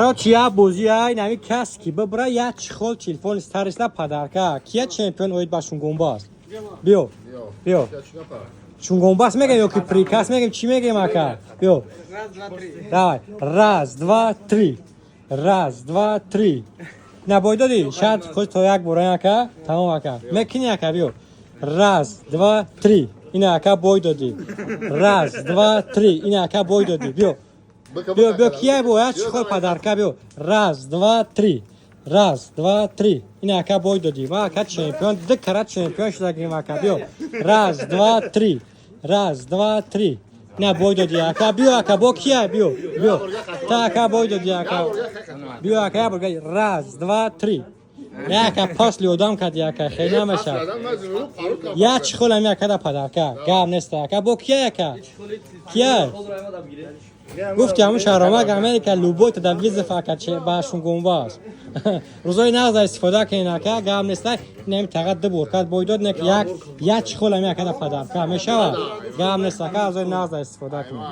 Короче, я бозӣ, ай нами кас ки бибра, як чехол телефони старый подарка. Кия чемпион оид ба шунгомбаз? Биё, биё. Шунгомбаз мегем ё ки приказ мегем, чӣ мегем, ака? Биё. Раз, два, три. Давай. Раз, два, три. Раз, два, три. На, бой додӣ? Шарт худ то як бора, ака? Тамом, ака. Мекини, ака, биё. Раз, два, три. Ина, ака, бой додӣ. Раз, два, три. Ина, ака, бой додӣ. Биё. Биё, биё, кия бо як чехол подарка, биё. Раз, два, три. Раз, два, три. Ина, ака, бой додӣ. Ма, ака, чемпион, ду карат чемпион шудагим, ака. Биё. Раз, два, три. Раз, два, три. На, бой додӣ, ака. Биё, ака, бо кия, биё. Биё. Та, ака, бой додӣ, ака. Биё, ака, я бор. Раз, два, три. Я, ака, после одам кади, ака, хеле намешад. Я чехол ами, ака, да подарка. Гап нест, ака. Бо кия, ака? Кия? Гуфти ҳамун шаҳромак Америка любой та да вызов, ака, ба шунгомбаз. Рӯзои нағза истифода кунед, ака, гап нест. Инами тага ду бор кард, бой дод, не як чехол ами, ака, да подарка мешавад. Гап нест, ака, рӯзои нағза истифода кунед.